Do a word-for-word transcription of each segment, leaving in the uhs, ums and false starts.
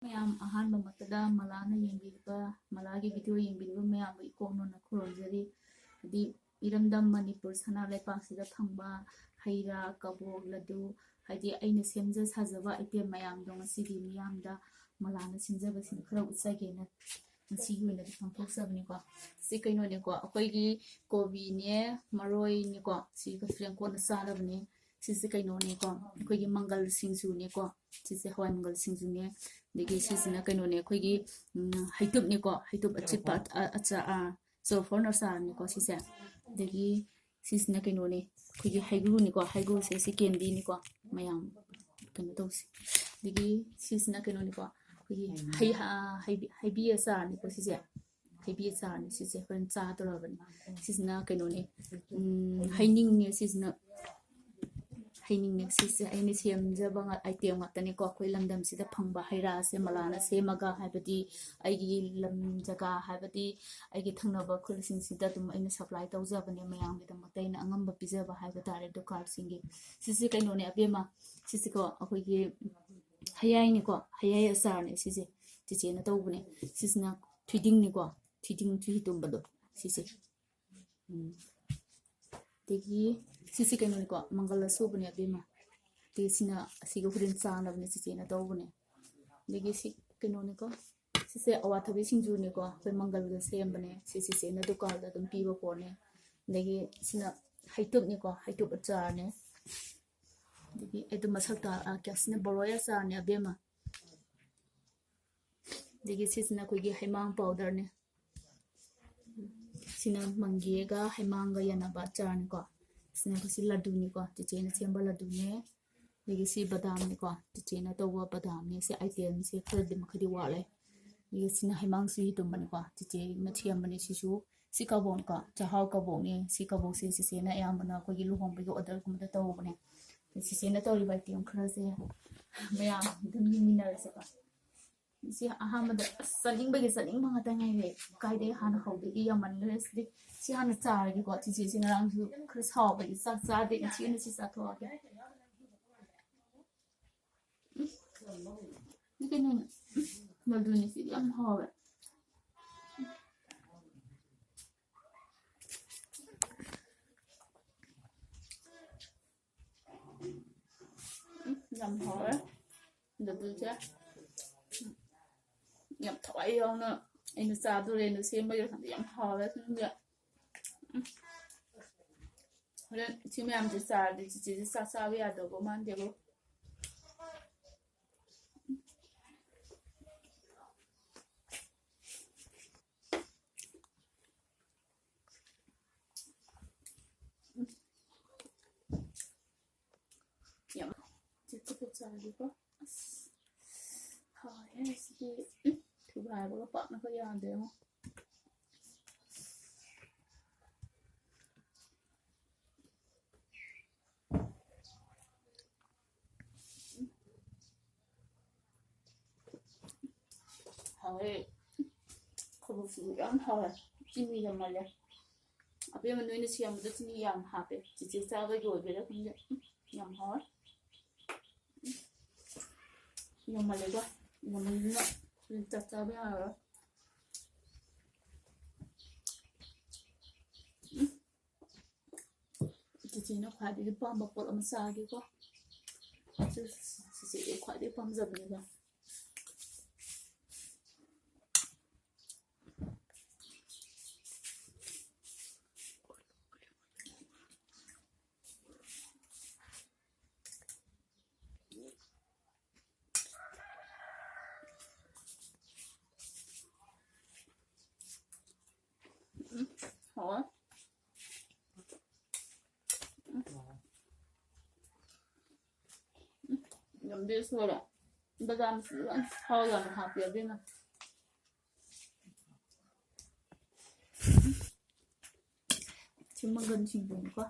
ꯃꯌꯥꯝ, ꯑꯍꯥꯟꯕꯃꯛꯇꯗ ꯃꯂꯥꯅ ꯌꯦꯡꯕꯤꯔꯤꯕ, ꯃꯂꯥꯒꯤ ꯚꯤꯗꯤꯑꯣ ꯌꯦꯡꯕꯤꯔꯤꯕ ꯃꯌꯥꯝꯕꯨ ꯏꯀꯣꯛ ꯅꯣꯟꯅ ꯈꯨꯔꯨꯝꯖꯔꯤ꯫ ꯍꯥꯏꯗꯤ ꯏꯔꯝꯗꯝ ꯃꯅꯤꯄꯨꯔ ꯁꯅꯥ ꯂꯩꯄꯥꯛꯁꯤꯗ ꯐꯪꯕ ꯍꯩ ꯔꯥ, ꯀꯕꯣꯛ, ꯂꯗꯨ, ꯍꯥꯏꯗꯤ ꯑꯩꯅ ꯁꯦꯝꯖ ꯁꯥꯖꯕ ꯑꯥꯏꯇꯦꯝ ꯃꯌꯥꯝꯗꯣ ꯉꯁꯤꯗꯤ ꯃꯤꯌꯥꯝꯗ ꯃꯂꯥꯅ ꯁꯤꯟꯖꯕꯁꯤꯡ ꯈꯔ ꯎꯠꯆꯒꯦꯅ ꯉꯁꯤꯒꯤ ꯑꯣꯏꯅꯗꯤ ꯄꯥꯡꯊꯣꯛꯆꯕꯅꯤꯀꯣ꯫ ꯁꯤ ꯀꯩꯅꯣꯅꯦꯀꯣ, ꯑꯩꯈꯣꯏꯒꯤ ꯀꯣꯕꯤꯅꯦ, ꯃꯔꯣꯏꯅꯦꯀꯣ, ꯁꯤ ꯍꯣꯔꯦꯟ ꯀꯣꯟꯅ ꯆꯥꯅꯕꯅꯦ꯫ ꯁꯤꯁꯦ ꯀꯩꯅꯣꯅꯦꯀꯣ, ꯑꯩꯈꯣꯏꯒꯤ ꯃꯪꯒꯜ ꯁꯤꯡꯖꯨꯅꯦꯀꯣ꯫ ꯁꯤꯁꯦ ꯍꯋꯥꯏ ꯃꯪꯒꯜ ꯁꯤꯡꯖꯨꯅꯦ꯫ ꯑꯗꯒꯤ ꯁꯤꯁꯤꯅ ꯀꯩꯅꯣꯅꯦ, ꯑꯩꯈꯣꯏꯒꯤ, ꯎꯝ, ꯍꯩꯇꯨꯞꯅꯦꯀꯣ, ꯍꯩꯇꯨꯞ ꯑꯆꯤꯠꯄ, ꯑ-, ꯑꯆꯥ-, ꯑ, ꯆꯣꯔꯐꯣꯟ ꯑꯆꯥꯔꯅꯦꯀꯣ ꯁꯤꯁꯦ꯫ ꯑꯗꯒꯤ ꯁꯤꯁꯤꯅ ꯀꯩꯅꯣꯅꯦ, ꯑꯩꯈꯣꯏꯒꯤ ꯍꯩꯒ꯭ꯔꯨꯅꯤꯀꯣ, ꯍꯩꯒ꯭ꯔꯨꯁꯦ ꯁꯤ ꯀꯦꯟꯗꯤꯅꯤꯀꯣ, ꯃꯌꯥꯝ ꯀꯩꯅꯣ ꯇꯧꯁꯤ꯫ ꯑꯗꯒꯤ ꯁꯤꯁꯤꯅ ꯀꯩꯅꯣꯅꯤꯀꯣ, ꯑꯩꯈꯣꯏꯒꯤ ꯍꯩ, ꯑ, ꯍꯩꯕꯤ, ꯍꯩꯕꯤ ꯑꯆꯥꯔꯅꯤꯀꯣ ꯁꯤꯁꯦ꯫ ꯍꯩꯕꯤ ꯑꯆꯥꯔꯅꯤ ꯁꯤꯁꯦ, ꯍꯣꯔꯦꯟ ꯆꯥꯗꯧꯔꯕꯅꯤ꯫ ꯁꯤꯁꯤꯅ ꯀꯩꯅꯣꯅꯦ, ꯎꯝ, ꯍꯩꯅꯤꯡꯅꯦ ꯁꯤꯁꯤꯅ꯫ ꯍꯩꯅꯤꯡꯅꯦ ꯁꯤꯁꯦ, ꯑꯩꯅ ꯁꯦꯝꯖꯕ ꯉꯥ-, ꯑꯥꯏꯇꯦꯝ ꯉꯥꯛꯇꯅꯤꯀꯣ꯫ ꯑꯩꯈꯣꯏ ꯂꯝꯗꯝꯁꯤꯗ ꯐꯪꯕ ꯍꯩ ꯔꯥꯁꯦ ꯃꯂꯥꯅ ꯁꯦꯝꯃꯒ, ꯍꯥꯏꯕꯗꯤ ꯑꯩꯒꯤ ꯂꯝ ꯖꯒꯥ, ꯍꯥꯏꯕꯗꯤ ꯑꯩꯒꯤ ꯊꯪꯅꯕ ꯈꯨꯜꯁꯤꯡꯁꯤꯗ ꯑꯗꯨꯝ ꯑꯩꯅ ꯁꯄ꯭ꯂꯥꯏ ꯇꯧꯖꯕꯅꯦ꯫ ꯃꯌꯥꯝꯒꯤꯗꯃꯛꯇ ꯑꯩꯅ ꯑꯉꯝꯕ ꯄꯤꯖꯕ ꯍꯥꯏꯕ ꯇꯥꯔꯦ ꯗꯨꯀꯥꯟꯁꯤꯡꯒꯤ꯫ ꯁꯤꯁꯦ ꯀꯩꯅꯣꯅꯦ ꯑꯕꯦꯝꯃ, ꯁꯤꯁꯦꯀꯣ ꯑꯩꯈꯣꯏꯒꯤ ꯍꯌꯥꯏꯅꯤꯀꯣ, ꯍꯌꯥꯏ ꯑꯆꯥꯔꯅꯦ ꯁꯤꯁꯦ, ꯆꯤꯆꯦꯅ ꯇꯧꯕꯅꯦ꯫ ꯁꯤꯁꯤꯅ ꯊꯣꯏꯗꯤꯡꯅꯤꯀꯣ, ꯊꯣꯏꯗꯤꯡ ꯆꯨꯍꯤ ꯇꯨꯝꯕꯗꯣ ꯁꯤꯁꯦ꯫ ꯎꯝ꯫ ꯑꯗꯒꯤ ꯁꯤꯁꯦ ꯀꯩꯅꯣꯅꯤꯀꯣ, ꯃꯪꯒꯜ ꯑꯁꯨꯕꯅꯦ ꯑꯕꯦꯝꯃ꯫ ꯑꯗꯒꯤ ꯁꯤꯅ ꯑꯁꯤꯒ ꯍꯣꯔꯦꯟ ꯆꯥꯅꯕꯅꯦ, ꯆꯤꯆꯦꯅ ꯇꯧꯕꯅꯦ꯫ ꯑꯗꯒꯤ ꯁꯤ ꯀꯩꯅꯣꯅꯤꯀꯣ, ꯁꯤꯁꯦ ꯑꯋꯥꯊꯕꯤ ꯁꯤꯡꯖꯨꯅꯤꯀꯣ, ꯑꯩꯈꯣꯏ ꯃꯪꯒꯜꯒ ꯁꯦꯝꯕꯅꯦ꯫ ꯁꯤ ꯆꯤꯆꯦꯅ ꯗꯨꯀꯥꯟꯗ ꯑꯗꯨꯝ ꯄꯤꯕ ꯄꯣꯠꯅꯦ꯫ ꯑꯗꯒꯤ ꯁꯤꯅ ꯍꯩꯇꯨꯞꯅꯤꯀꯣ, ꯍꯩꯇꯨꯞ ꯑꯆꯥꯔꯅꯦ꯫ ꯑꯗꯒꯤ ꯑꯩ ꯑꯗꯨꯝ ꯃꯁꯛ ꯇꯥꯛꯑꯒꯦ꯫ ꯁꯤꯅ ꯕꯣꯔꯣꯏ ꯑꯆꯥꯔꯅꯦ ꯑꯕꯦꯝꯃ꯫ ꯑꯗꯒꯤ ꯁꯤꯁꯤꯅ ꯑꯩꯈꯣꯏꯒꯤ ꯍꯩꯃꯥꯡ ꯄꯥꯎꯗꯔꯅꯦ꯫ ꯁꯤꯅ ꯃꯪꯒꯦꯒ ꯍꯩꯃꯥꯡꯒ ꯌꯥꯟꯅꯕ ꯑꯆꯥꯔꯅꯤꯀꯣ꯫ ꯁꯤꯅ ꯑꯩꯈꯣꯏ ꯁꯤ ꯂꯗꯨꯅꯤꯀꯣ, ꯆꯤꯆꯦꯅ ꯁꯦꯝꯕ ꯂꯗꯨꯅꯦ꯫ ꯑꯗꯒꯤ ꯁꯤ ꯕꯗꯥꯝꯅꯤꯀꯣ, ꯆꯤꯆꯦꯅ ꯇꯧꯕ ꯕꯗꯥꯝꯅꯦ꯫ ꯁꯤ ꯑꯥꯏꯇꯦꯝꯁꯦ ꯈꯔꯗꯤ ꯃꯈꯩꯗꯤ ꯋꯥꯠꯂꯦ꯫ ꯑꯗꯒꯤ ꯁꯤꯅ ꯍꯩꯃꯥꯡ ꯆꯨꯍꯤ ꯇꯨꯝꯕꯅꯤꯀꯣ, ꯆꯤꯆꯦꯅ ꯁꯦꯝꯕꯅꯦ ꯁꯤꯁꯨ꯫ ꯁꯤ ꯀꯕꯣꯛꯀꯣ, ꯆꯥꯛꯍꯥꯎ ꯀꯕꯣꯛꯅꯦ꯫ ꯁꯤ ꯀꯕꯣꯛꯁꯦ ꯆꯤꯆꯦꯅ ꯑꯌꯥꯝꯕꯅ ꯑꯩꯈꯣꯏꯒꯤ ꯂꯨꯍꯣꯡꯕꯒꯤ ꯑꯣꯔꯗꯔꯒꯨꯝꯕꯗ ꯇꯧꯕꯅꯦ꯫ ꯆꯤꯆꯦꯅ ꯇꯧꯔꯤꯕ ꯑꯥꯏꯇꯦꯝ ꯈꯔꯁꯦ ꯃꯌꯥꯝ ꯑꯗꯨꯝ ꯌꯦꯡꯃꯤꯟꯅꯔꯁꯦꯀꯣ꯫ ꯁꯤ ꯑꯍꯥꯟꯕꯗ ꯑꯁ ꯆꯠꯅꯤꯡꯕꯒꯤ ꯆꯠꯅꯤꯡꯕ ꯉꯥꯛꯇ ꯉꯥꯏꯔꯦ꯫ ꯀꯥꯏꯗꯩ ꯍꯥꯟꯅ ꯍꯧꯗꯒꯦ ꯌꯥꯝꯃꯟꯈ꯭ꯔꯦ ꯁꯤꯗꯤ꯫ ꯁꯤ ꯍꯥꯟꯅ ꯆꯥꯔꯒꯦꯀꯣ꯫ ꯆꯤꯆꯦꯁꯤ ꯉꯔꯥꯡꯁꯨ ꯈꯔ ꯁꯥꯎꯕꯒꯤ ꯆꯥꯛ ꯆꯥꯗꯦ꯫ ꯉꯁꯤ ꯑꯣꯏꯅ ꯁꯤ ꯆꯥꯊꯣꯛꯑꯒꯦ꯫ ꯁꯤ ꯀꯩꯅꯣꯅꯦ꯫ ꯂꯗꯨꯅꯤ, ꯁꯤꯗꯤ ꯌꯥꯝ ꯍꯥꯎꯋꯦ꯫ ꯎꯝ, ꯌꯥꯝ ꯍꯥꯎꯋꯦ꯫ ꯂꯗꯨꯁꯦ꯫ ꯎꯝ, ꯌꯥꯝ ꯊꯋꯥꯏ ꯌꯥꯎꯅ ꯑꯩꯅ ꯆꯥꯗꯣꯔꯦꯅ ꯁꯦꯝꯕꯒꯤꯔ ꯈꯪꯗꯦ, ꯌꯥꯝ ꯍꯥꯎꯋꯦ ꯁꯤꯝꯁꯦ꯫ ꯎꯝ꯫ ꯍꯣꯔꯦꯟ ꯁꯤ ꯃꯌꯥꯝꯁꯦ ꯆꯥꯔꯗꯤ ꯆꯤꯆꯦꯁꯦ ꯆꯥꯛ ꯆꯥꯕ ꯌꯥꯗꯧꯕ ꯃꯥꯟꯗꯦꯕꯣ꯫ ꯌꯥꯝ ꯆꯤꯛꯄꯗ ꯆꯥꯔꯗꯤꯀꯣ꯫ ꯑꯁ꯫ ꯍꯥꯎꯋꯦ ꯁꯤꯗꯤ꯫ ꯎꯝ꯫ ꯊꯨꯒꯥꯏꯕꯒ ꯄꯥꯛꯅꯒ ꯌꯥꯗꯦꯉꯣ꯫ ꯍꯥꯎꯋꯦ꯫ ꯈꯨꯕꯨꯛꯁꯤꯁꯨ ꯌꯥꯝ ꯍꯥꯎꯋꯦ꯫ ꯆꯤꯅꯤ ꯌꯥꯝꯃꯜꯂꯦ꯫ ꯑꯕꯦꯝꯃ, ꯅꯣꯏꯅ ꯁꯦꯝꯕꯗ ꯆꯤꯅꯤ ꯌꯥꯝ ꯍꯥꯞꯄꯦ꯫ ꯆꯤꯆꯦ ꯆꯥꯕꯒꯤ ꯑꯣꯏꯕꯩꯔꯥ ꯈꯪꯗꯦ꯫ ꯎꯝ, ꯌꯥꯝ ꯍꯥꯎꯋꯦ꯫ ꯎꯝ, ꯌꯥꯝꯃꯜꯂꯦꯀꯣ꯫ ꯌꯥꯝꯃꯟꯗꯅ ꯆꯥꯛ ꯆꯥꯕ ꯌꯥꯔꯔꯣꯏ꯫ ꯎꯝ꯫ ꯆꯤꯆꯦꯅ ꯈ꯭ꯋꯥꯏꯗꯒꯤ ꯄꯥꯝꯕ ꯄꯣꯠ ꯑꯃ ꯆꯥꯒꯦꯀꯣ꯫ ꯆꯤꯆꯦꯒꯤ ꯈ꯭ꯋꯥꯏꯗꯒꯤ ꯄꯥꯝꯖꯕꯅꯦꯕ꯫ ꯎꯝ, ꯍꯥꯎꯋꯦ꯫ ꯎꯝ꯫ ꯎꯝ, ꯌꯥꯝꯗꯤ ꯁꯣꯏꯔꯦ꯫ ꯕꯗꯥꯝꯁꯨ ꯂꯣꯏ ꯊꯥꯎ ꯌꯥꯝ ꯍꯥꯞꯄꯦ ꯑꯗꯨꯅ꯫ ꯁꯤ ꯃꯪꯒꯟ ꯁꯤꯡꯖꯨꯅꯤꯀꯣ꯫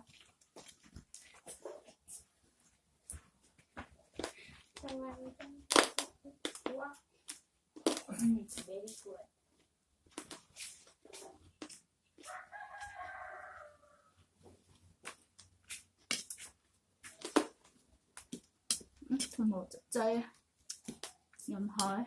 ꯎꯝ, ꯊꯨꯝ ꯃꯣꯔꯣꯛ ꯆꯞ ꯆꯥꯏꯌꯦ꯫ ꯌꯥꯝ ꯍꯥꯎꯋꯦ꯫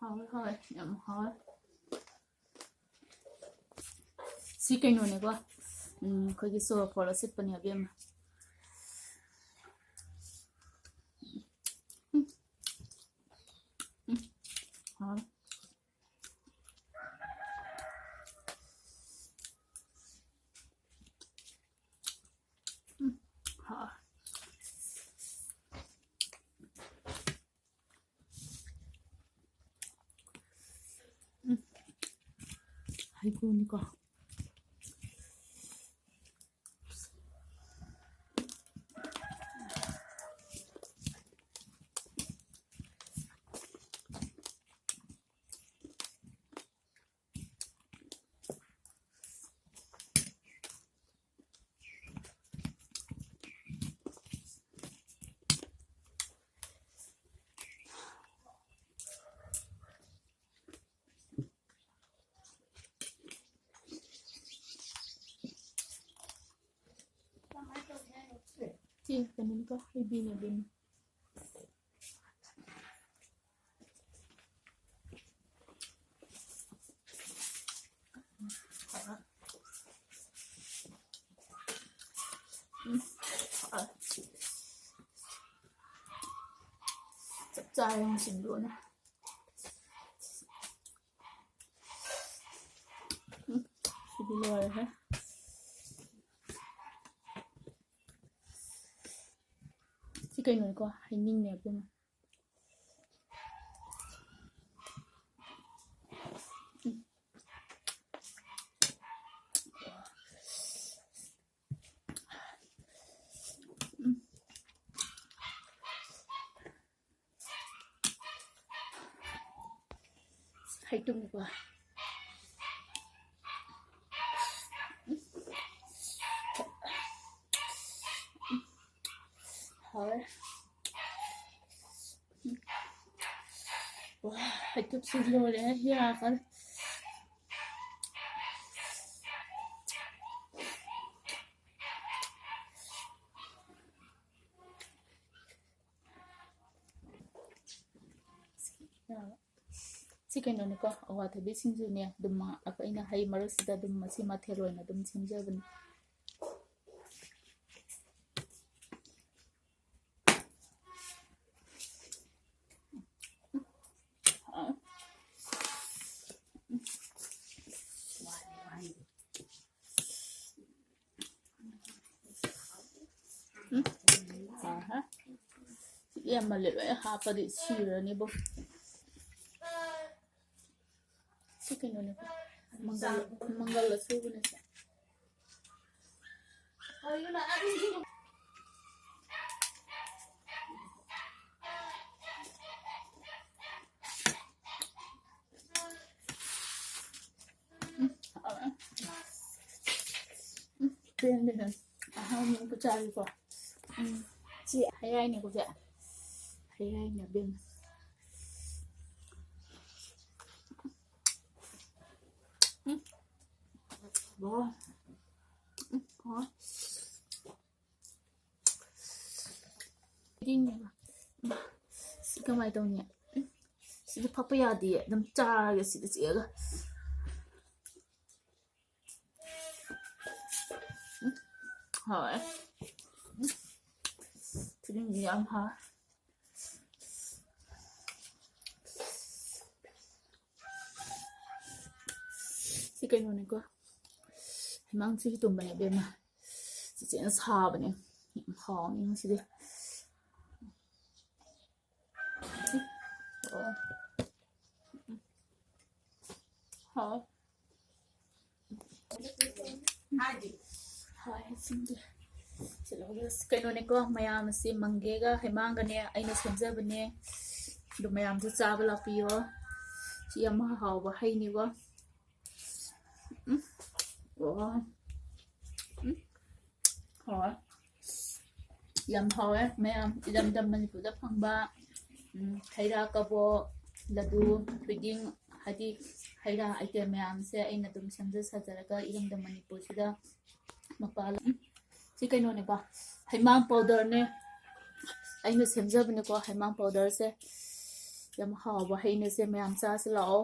ꯍꯥꯎꯋꯦ, ꯍꯥꯎꯋꯦ, ꯌꯥꯝ ꯍꯥꯎꯋꯦ꯫ ꯁꯤ ꯀꯩꯅꯣꯅꯦꯀꯣ, ꯎꯝ, ꯑꯩꯈꯣꯏꯒꯤ ꯁꯣꯔ ꯐꯣꯔ ꯑꯁꯤꯠꯄꯅꯦ, ꯑꯕꯦꯝꯃ꯫ ꯎꯝ꯫ ꯎꯝ꯫ ꯍꯥꯎꯋꯦ꯫ ꯎꯝ꯫ ꯍꯥꯎꯋꯦ꯫ ꯎꯝ꯫ ꯍꯩꯀ꯭ꯔꯨꯅꯤꯀꯣ꯫ ꯁꯤ ꯀꯩꯅꯣꯅꯤꯀꯣ, ꯍꯩꯕꯤꯅꯦ, ꯕꯤꯟ꯫ ꯎꯝ꯫ ꯆꯞ ꯆꯥꯔꯦ ꯉꯁꯤꯗꯤ ꯂꯣꯏꯅ꯫ ꯎꯝ, ꯁꯤꯗꯤ ꯂꯣꯏꯔꯦꯍꯦ꯫ ꯁꯤ ꯀꯩꯅꯣꯅꯤꯀꯣ, ꯍꯩꯅꯤꯡꯅꯦ ꯑꯗꯨꯅ꯫ ꯎꯝ꯫ ꯎꯝ꯫ ꯍꯩꯇꯨꯝꯀꯣ꯫ ꯍꯥꯎꯔꯦ꯫ ꯋꯥ, ꯍꯩꯇꯨꯞꯁꯤ ꯂꯣꯏꯔꯦ, ꯌꯥꯈꯔꯦ꯫ ꯁꯤ ꯀꯩꯅꯣꯅꯤꯀꯣ, ꯑꯋꯥꯊꯕꯤ ꯁꯤꯡꯖꯨꯅꯦ꯫ ꯑꯗꯨꯝ ꯑꯩꯅ ꯍꯩ ꯃꯔꯛꯁꯤꯗ ꯑꯗꯨꯝ ꯃꯁꯤ ꯃꯊꯦꯜ ꯑꯣꯏꯅ ꯑꯗꯨꯝ ꯁꯦꯝꯖꯕꯅꯤ꯫ ꯎꯝ? ꯑꯍꯥ꯫ ꯁꯤ ꯌꯥꯝꯃꯜꯂꯦ, ꯂꯣꯏ ꯍꯥꯞꯄꯗꯤ ꯁꯤꯔꯅꯤꯕꯣ꯫ ꯁꯤ ꯀꯩꯅꯣꯅꯦ, ꯃꯪꯒꯜ, ꯃꯪꯒꯜ ꯑꯁꯨꯕꯅꯦ ꯁꯦ꯫ ꯎꯝ, ꯍꯥꯎꯔꯦ꯫ ꯎꯝ, ꯄꯦꯟꯗꯦꯗ꯫ ꯑꯍꯥꯎꯕ ꯑꯝꯇ ꯆꯥꯒꯦꯀꯣ꯫ ꯎꯝ, ꯁꯤ ꯍꯌꯥꯏꯅꯦꯀꯣ ꯁꯦ꯫ ꯍꯌꯥꯏꯅꯦ, ꯏꯕꯦꯝꯃ꯫ ꯎꯝ꯫ ꯋꯥ꯫ ꯎꯝ, ꯍꯥꯎꯔꯦ꯫ ꯁꯤ ꯀꯃꯥꯏꯅ ꯇꯧꯅꯤ? ꯁꯤꯗꯤ ꯐꯛꯄ ꯌꯥꯗꯦ, ꯑꯗꯨꯝ ꯆꯥꯔꯒꯦ ꯁꯤꯗ ꯆꯤꯛꯑꯒ꯫ ꯎꯝ, ꯍꯥꯎꯋꯦ꯫ ꯎꯝ, ꯊꯣꯏꯗꯤꯡꯁꯤ ꯌꯥꯝ ꯍꯥꯎꯋꯦ꯫ ꯁꯤ ꯀꯩꯅꯣꯅꯤꯀꯣ, ꯍꯩꯃꯥꯡꯁꯤꯁꯨ ꯇꯨꯝꯕꯅꯦ ꯏꯕꯦꯝꯃ꯫ ꯆꯤꯆꯦꯅ ꯁꯥꯕꯅꯦ꯫ ꯌꯥꯝ ꯍꯥꯎꯅꯤ ꯉꯁꯤꯗꯤ꯫ ꯑꯣ꯫ ꯍꯥꯎ꯫ ꯍꯣꯏ, ꯁꯤꯡꯗꯤ꯫ ꯁꯤ ꯂꯧꯔꯦ꯫ ꯑꯁ, ꯀꯩꯅꯣꯅꯦꯀꯣ, ꯃꯌꯥꯝꯁꯤ ꯃꯪꯒꯦꯒ ꯍꯩꯃꯥꯡꯒꯅꯦ ꯑꯩꯅ ꯁꯦꯝꯖꯕꯅꯦ꯫ ꯑꯗꯨ ꯃꯌꯥꯝꯁꯨ ꯆꯥꯕ ꯂꯥꯛꯄꯤꯌꯣ꯫ ꯁꯤ ꯌꯥꯝ ꯍꯥꯎꯕ ꯍꯩꯅꯤꯀꯣ꯫ ꯎꯝ꯫ ꯑꯣ꯫ ꯎꯝ꯫ ꯍꯥꯎꯋꯦ꯫ ꯌꯥꯝ ꯍꯥꯎꯋꯦ ꯃꯌꯥꯝ꯫ ꯏꯔꯝꯗꯝ ꯃꯅꯤꯄꯨꯔꯗ ꯐꯪꯕ, ꯎꯝ, ꯍꯩ ꯔꯥ ꯀꯕꯣꯛ, ꯂꯗꯨ, ꯊꯣꯏꯗꯤꯡ, ꯍꯥꯏꯗꯤ ꯍꯩ ꯔꯥ ꯑꯥꯏꯇꯦꯝ ꯃꯌꯥꯝꯁꯦ ꯑꯩꯅ ꯑꯗꯨꯝ ꯁꯦꯝꯖ ꯁꯥꯖꯔꯒ ꯏꯔꯝꯗꯝ ꯃꯅꯤꯄꯨꯔꯁꯤꯗ ꯃꯄꯥꯟ ꯁꯤ ꯀꯩꯅꯣꯅꯦꯀꯣ, ꯍꯩꯃꯥꯡ ꯄꯥꯎꯗꯔꯅꯦ꯫ ꯑꯩꯅ ꯁꯦꯝꯖꯕꯅꯦꯀꯣ ꯍꯩꯃꯥꯡ ꯄꯥꯎꯗꯔꯁꯦ꯫ ꯌꯥꯝ ꯍꯥꯎꯕ ꯍꯩꯅꯦꯁꯦ, ꯃꯌꯥꯝ ꯆꯥꯁꯤ ꯂꯥꯛꯑꯣ꯫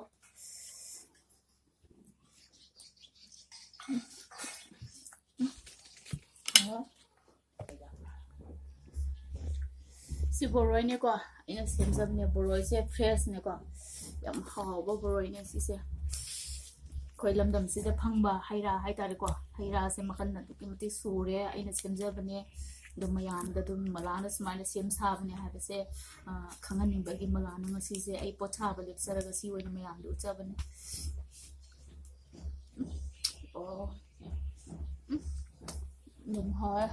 ꯁꯤ ꯕꯣꯔꯣꯏꯅꯦꯀꯣ, ꯑꯩꯅ ꯁꯦꯝꯖꯕꯅꯦ꯫ ꯕꯣꯔꯣꯏꯁꯦ ꯐ꯭ꯔꯦꯁꯅꯦꯀꯣ꯫ ꯌꯥꯝ ꯍꯥꯎꯕ ꯕꯣꯔꯣꯏꯅꯦ ꯁꯤꯁꯦ꯫ ꯑꯩꯈꯣꯏ ꯂꯝꯗꯝꯁꯤꯗ ꯐꯪꯕ ꯍꯩ ꯔꯥ ꯍꯥꯏꯇꯥꯔꯦꯀꯣ꯫ ꯍꯩ ꯔꯥꯁꯦ ꯃꯈꯜ ꯑꯗꯨꯛꯀꯤ ꯃꯇꯤꯛ ꯁꯨꯔꯦ꯫ ꯑꯩꯅ ꯁꯦꯝꯖꯕꯅꯦ꯫ ꯑꯗꯣ ꯃꯌꯥꯝꯗ ꯑꯗꯨꯝ ꯃꯂꯥꯅ ꯁꯨꯃꯥꯏꯅ ꯁꯦꯝ ꯁꯥꯕꯅꯦ ꯍꯥꯏꯕꯁꯦ, ꯑ, ꯈꯪꯍꯟꯅꯤꯡꯕꯒꯤ ꯃꯂꯥꯅ ꯉꯁꯤꯁꯦ ꯑꯩ ꯄꯣꯊꯥꯕ ꯂꯦꯞꯆꯔꯒ ꯁꯤ ꯑꯣꯏꯅ ꯃꯌꯥꯝꯗ ꯎꯠꯆꯕꯅꯦ꯫ ꯑꯣ꯫ ꯎꯝ꯫ ꯑꯗꯨꯝ ꯍꯥꯎꯋꯦ꯫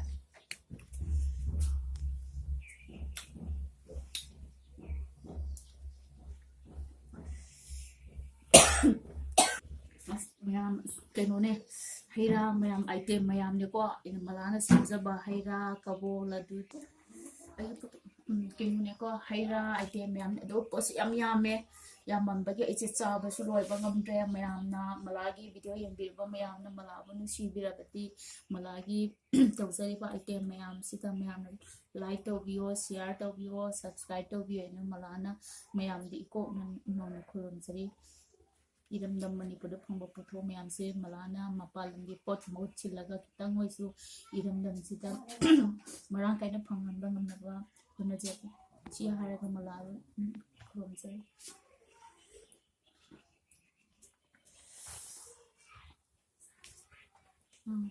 ꯑꯁ, ꯃꯌꯥꯝ, ꯑꯁ, ꯀꯩꯅꯣꯅꯦ, ꯍꯩ ꯔꯥ ꯃꯌꯥꯝ, ꯑꯥꯏꯇꯦꯝ ꯃꯌꯥꯝꯅꯦꯀꯣ꯫ ꯑꯩꯅ ꯃꯂꯥꯅ ꯁꯦꯝꯖꯕ ꯍꯩ ꯔꯥ, ꯀꯕꯣ, ꯂꯗꯨ, ꯑꯩ, ꯎꯝ, ꯀꯩꯅꯣꯅꯦꯀꯣ, ꯍꯩ ꯔꯥ ꯑꯥꯏꯇꯦꯝ ꯃꯌꯥꯝꯅꯦ꯫ ꯑꯗꯣ ꯄꯣꯠꯁꯨ ꯌꯥꯝ ꯌꯥꯝꯃꯦ꯫ ꯌꯥꯝꯃꯟꯕꯒꯤ ꯑꯩꯁꯦ ꯆꯥꯕꯁꯨ ꯂꯣꯏꯕ ꯉꯝꯗ꯭ꯔꯦ꯫ ꯃꯌꯥꯝꯅ, ꯃꯂꯥꯒꯤ ꯚꯤꯗꯤꯑꯣ ꯌꯦꯡꯕꯤꯔꯤꯕ ꯃꯌꯥꯝꯅ ꯃꯂꯥꯕꯨ ꯅꯨꯡꯁꯤꯕꯤꯔꯕꯗꯤ, ꯃꯂꯥꯒꯤ ꯇꯧꯖꯔꯤꯕ ꯑꯥꯏꯇꯦꯝ ꯃꯌꯥꯝꯁꯤꯗ ꯃꯌꯥꯝꯅ ꯂꯥꯏꯛ ꯇꯧꯕꯤꯌꯣ, ꯁꯤꯌꯥꯔ ꯇꯧꯕꯤꯌꯣ, ꯁꯕꯁꯀ꯭ꯔꯥꯏꯕ ꯇꯧꯕꯤꯌꯣ ꯍꯥꯏꯅ ꯃꯂꯥꯅ ꯃꯌꯥꯝꯗ ꯏꯀꯣꯛ ꯅꯧꯅ ꯈꯨꯔꯨꯝꯖꯔꯤ꯫ ꯏꯔꯝꯗꯝ ꯃꯅꯤꯄꯨꯔꯗ ꯐꯪꯕ ꯄꯣꯠꯊꯣꯛ ꯃꯌꯥꯝꯁꯦ ꯃꯂꯥꯅ ꯃꯄꯥꯟ ꯂꯝꯒꯤ ꯄꯣꯠ ꯃꯍꯨꯠ ꯁꯤꯜꯂꯒ ꯈꯤꯇꯪ ꯑꯣꯏꯁꯨ ꯏꯔꯝꯗꯝꯁꯤꯗ ꯃꯔꯥꯡ ꯀꯥꯏꯅ ꯐꯪꯍꯟꯕ ꯉꯝꯅꯕ ꯍꯣꯠꯅꯖꯒꯦ꯫ ꯁꯤ ꯍꯥꯏꯔꯒ ꯃꯂꯥꯕꯨ ꯈꯨꯔꯨꯝꯖꯔꯤ꯫ ꯎꯝ꯫